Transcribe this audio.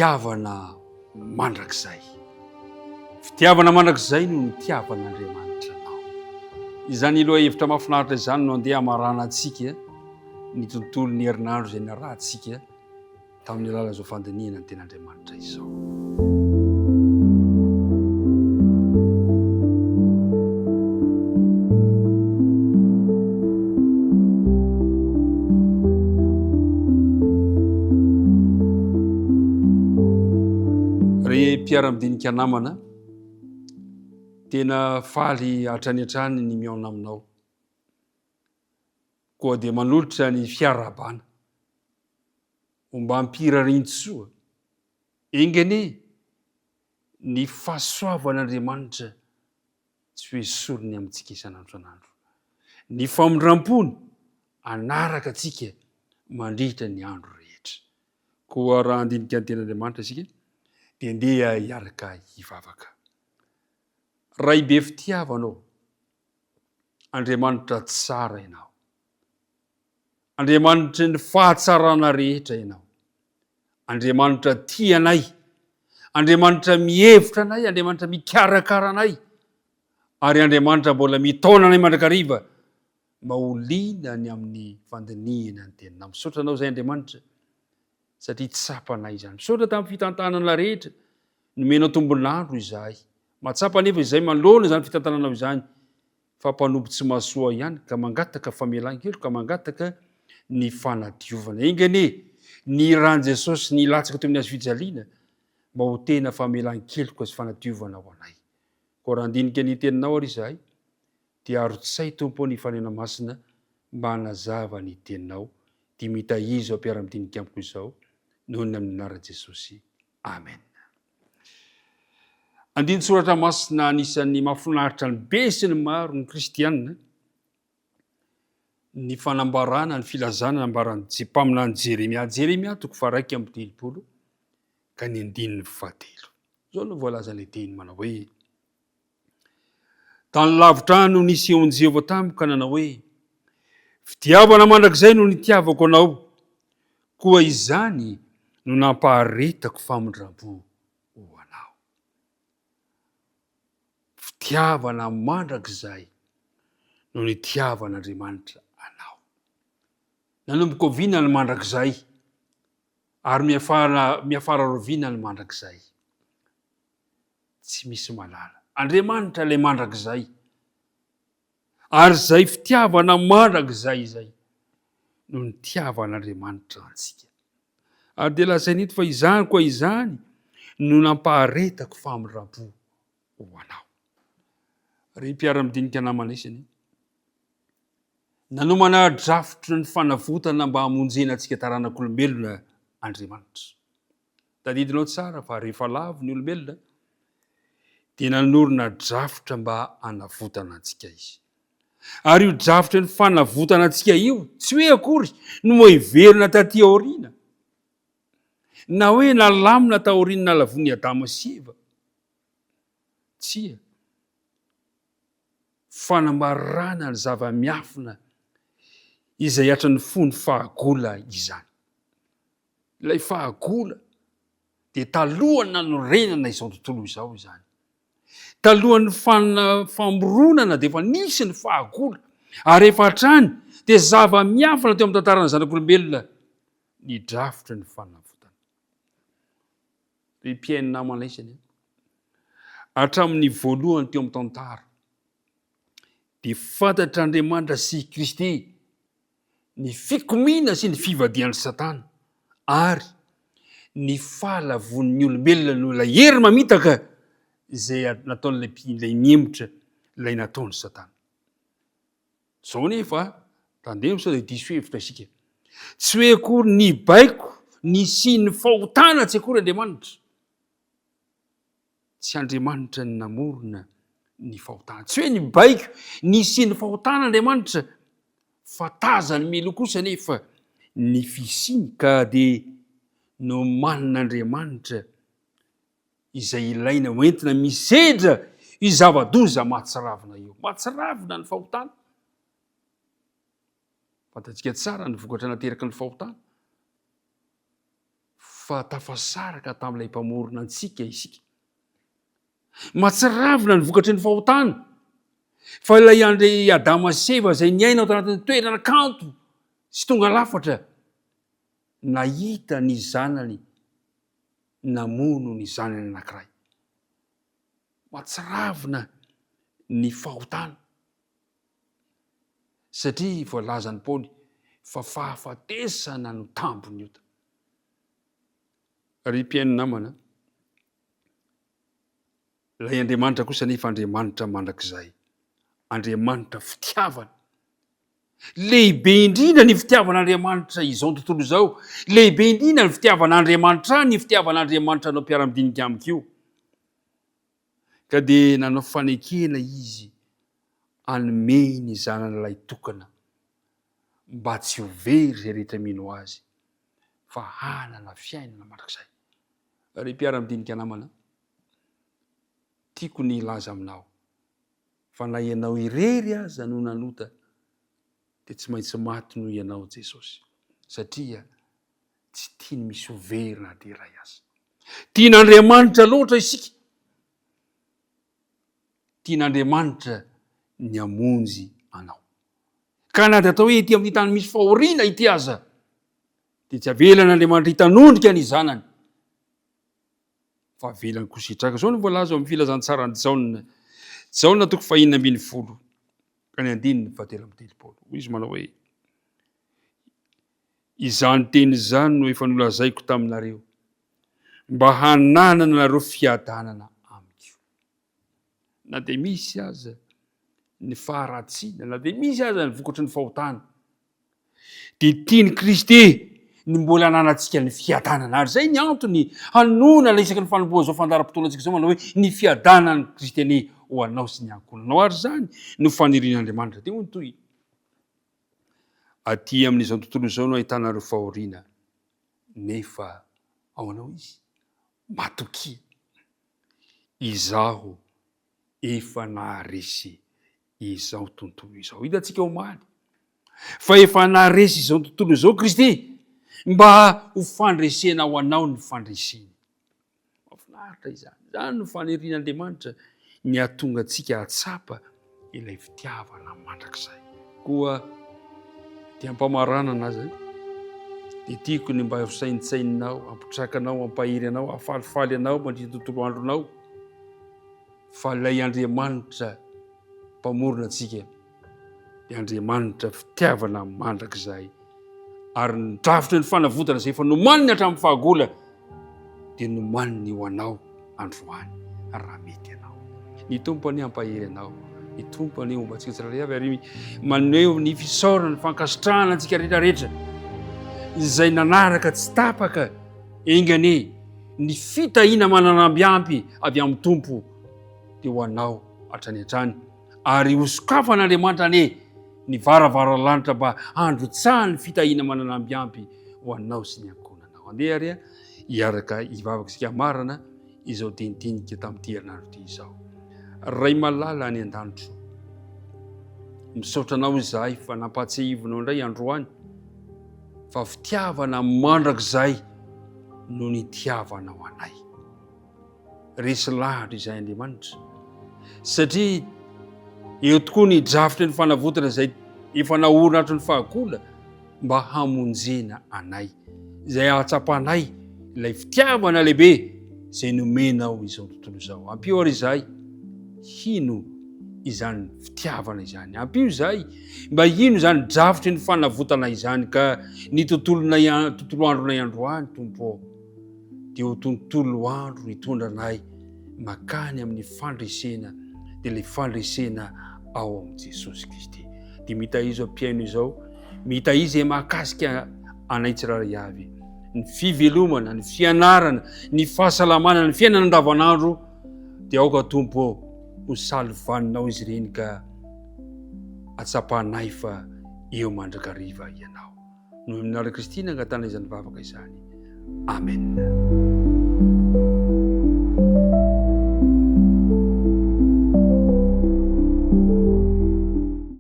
Fitiavana mandrakizay. Fitiavana mandrakizay no nitiavan'Andriamanitra anao. Izany lohahevitra mahafinaritra izany no andeha hamaranantsika ny tontolon'ny herinandro izay narahantsika tamin'ny alalan'izao fandinihana ny Tenin'Andriamanitra izao. Ry mpiara-midinika namana, tena faly hatrany hatrany ny mihaona aminao. Koa dia manolotra ny fiarahabana ombam-pirarian-tsoa. Enga anie ny fahasoavan'Andriamanitra tsy ho esoriny amintsika isan'andro isan'andro. Ny famindram-pony hanaraka antsika mandritra ny andro rehetra. Koa raha handinika ny Tenin'Andriamanitra isika, dia ndeha hiaraka hivavaka. Ray be fitiavana ô, Andriamanitra tsara Ianao. Andriamanitry ny fahatsarana rehetra Ianao. Andriamanitra tia anay. Andriamanitra mihevitra anay, Andriamanitra mikarakara anay. Ary Andriamanitra mbola mitaona anay mandrakariva mba ho liana ny amin'ny fandinihina ny teninao. Misaotra anao izay Andriamanitra satria tsapanay izany. Misaotra tamin'ny fitantanana rehetra nomenao tombon'andro izahay. Mahatsapa anefa izay manoloana izany fitantananao izany fa mpanompo tsy mahasoa ihany ka mangataka famelan-keloka, mangataka ny fanadiovana. Enga anie ny ran'i Jesosy nilatsaka teo amin'ny hazo fijaliana mba ho tena famelan-keloka sy fanadiovana ho anay. Koa raha handinika ny teninao ary izahay dia arotsay Tompo ny Fanena Masina mba hanazava ny teninao dia mitahia izao mpiara-midinika amiko izao noho ny amin'ny anaran'i Jesosy. Amen. Andinin-tsoratra masina anisan'ny mahafinaritra ny be sy ny maro ny kristianina ny fanambarana ny filazana nambaran'ny mpaminany Jeremia. Jeremia toko faharaika amby telopolo ka ny andininy fahatelo. Izao no voalazan'ilay teny manao hoe Tany lavitra any no nisehoan'i Jehovah tamiko ka nanao hoe, Fitiavana mandrakizay no nitiavako anao, koa izany no nampaharetako famindram-po ho anao. Fitiavana mandrakizay no nitiavan'Andriamanitra anao. Nanomboka oviana ny mandrakizay, ary miafara miafara roviana ny mandrakizay? Tsy misy mahalala. Andriamanitra ilay mandrakizay. Ary izay fitiavana mandrakizay izay no nitiavan'Andriamanitra antsika. Ary dia lazainy eto fa izany koa izany no nampaharetako famindram-po ho anao. Ry mpiara-midinika namana isany, nanomana drafitry ny fanavotana mba hamonjena antsika taranak'olombelona Andriamanitra. Tadidinao tsara fa rehefa lavo ny olombelona dia nanorina drafitra mba hanavotana antsika izy. Ary io drafitry ny fanavotana antsika io tsy hoe akory noheverina taty aoriana na hoe nalamina taorian'ny nalavon'i Adama sy Eva. Tsia. Fanambarana ny zava-miafina izay hatry ny fony fahagola izany. Ilay fahagola dia talohan'ny nanorenana izao tontolo izao izany. Talohan'ny famoronana dia efa nisy ny fahagola, ary efa hatrany dia zava-miafina teo amin'ny tantaran'ny zanak'olombelona ny drafitry ny fanavotana. Ry mpihaino namana isany, hatramin'ny voalohany teo amin'ny tantara dia fantatr'Andriamanitra sy Kristy ny fikomiana sy ny fivadihan'i Satana ary ny fahalavoan'ny olombelona noho ilay hery mamitaka izay nataon'ilay ilay nihemotra ilay nataon'i Satana. Izao anefa, tandremo sao dia diso hevitra isika. Tsy hoe akory nibaiko ny hisian'ny fahotana tsy akory Andriamanitra. Tsy Andriamanitra no namorona ny fahotana. Tsy hoe nibaiko ny hisian'ny fahotana Andriamanitra, fa tazany mialoha kosa anefa ny fisiany ka dia nomanin'Andriamanitra izay ilaina hoentina misedra io zava-doza mahatsiravina io. Mahatsiravina ny fahotana. Fantatsika tsara ny vokatra nateraky ny fahotana. fa tafasaraka tamin'ilay Mpamorona antsika isika. Mahatsiravina ny vokatry ny fahotana, fa ilay andry Adama sy Eva izay niaina ao tanatin'ny toerana kanto sy tonga lafatra, nahita ny zanany namono ny zanany anankiray. Mahatsiravina ny fahotana. Satria voalazan'i Paoly fa fahafatesana no tambin'ny ota. Ry mpihaino namana, ilay Andriamanitra kosa anefa Andriamanitra mandrakizay, Andriamanitra fitiavana. Lehibe indrindra ny fitiavan'Andriamanitra izao tontolo izao, lehibe indrindra ny fitiavan'Andriamanitra ahy, ny fitiavan'Andriamanitra anao mpiara-midinika amiko io. Ka dia nanao fanekena izy hanome ny zanany lahitokana mba tsy ho very izay rehetra mino azy fa hanana fiainana mandrakizay. Ry mpiara-midinika namana, tiako ny hilaza aminao fa na ianao irery aza no nanota dia tsy maintsy maty noho ianao Jesosy satria tsy tiany misy ho very na dia iray aza. Tian'Andriamanitra loatra isika. Tian'Andriamanitra ny hamonjy anao. Ka na dia atao hoe ety amin'ny tany misy fahoriana ity aza, dia tsy avelan'Andriamanitra hitanondrika ny zanany, fa avelany kosa hitraka. Izao no voalaza ao amin'ny filazantsaran'i Jaona, Jaona toko fahenina 16, ka ny andininy fahatelo amby 30. Hoy izy manao hoe, Izany teny izany no efa nolazaiko taminareo, mba hanananareo fiadanana amiko. Na dia misy aza ny faharatsiana, na dia misy aza ny vokatry ny fahotana, dia tian'i Kristy ny mbola hananantsika ny fiadanana. Ary izay ny antony hanonana isaky ny fanombohan'izao fandaharam-potoanantsika izao manao hoe ny fiadanan'i Kristy anie ho anao sy ny ankohonanao. Ary izany no fanirian'Andriamanitra. Dia hoy ny tohiny. Aty amin'izao tontolo izao no ahitanareo fahoriana, nefa ao anao izy. Matokia, izaho efa naharesy izao tontolo izao. Hitantsika omaly fa efa naharesy izao tontolo izao Kristy mba ho fandresena ho anao ny fandreseny. Mahafinaritra izany. Izany no fanirian'Andriamanitra ny hahatonga antsika hahatsapa ilay fitiavana mandrakizay. Koa dia ampamaranana aza dia tiako ny mba ho saintsaininao, hampitraka anao, hampahery anao, hahafalifaly anao mandritra ny tontolo andronao fa ilay Andriamanitra Mpamorona antsika dia Andriamanitra fitiavana mandrakizay ary ny drafitry ny fanavotana izay efa nomaniny hatramin'ny fahagola dia nomaniny ho anao androany raha mety ianao. Ny Tompo anie hampahery anao, ny Tompo anie homba antsika tsirairay avy ary maneho ny fisaorana, ny fankasitrahana antsika rehetra rehetra izay nanaraka tsy tapaka enga anie ny fitahiana mananambiampy avy amin'ny Tompo dia ho anao hatrany hatrany. Ary hosokafan'Andriamanitra anie ny varavaran'ny lanitra mba handrotsahany fitahiana manana ambiampy ho anao sy ny ankohonanao. Andeha ary hiaraka hivavaka isika hamarana izao dinidinika tamin'ity herinandro ity izao. Ray malala any an-danitro, misaotra anao izahay fa nampahatsiahivinao indray androany fa fitiavana mandrakizay no nitiavanao anay. Resy lahatra izahay Andriamanitra satria eo tokoa ny drafitry ny fanavotana izay efa naorina hatry ny fahagola mba hamonjena anay, izay ahatsapanay ilay fitiavana lehibe izay nomenao izao tontolo izao. Ampio ary izahay hino izany fitiavana izany. Ampio izahay mba hino izany drafitry ny fanavotana izany ka ny tontolonay tontolo andronay androany Tompo ô. dia ho tontolo andro hitondra anay makany amin'ny fandresena, dia ilay fandresena ao amin'i Jesosy Kristy. Dia mitahizo ampihaino izao, mitahizo izay mahakasika anay tsirairay avy. Ny fivelomana, ny fianarana, ny fahasalamana, ny fiainana andavanandro, dia aoka Tompo ho salovaninao izy ireny ka atsapanay fa eo mandrakariva ianao. Noho ny anaran'i Kristy nangatahana izany vavaka izany. Amen.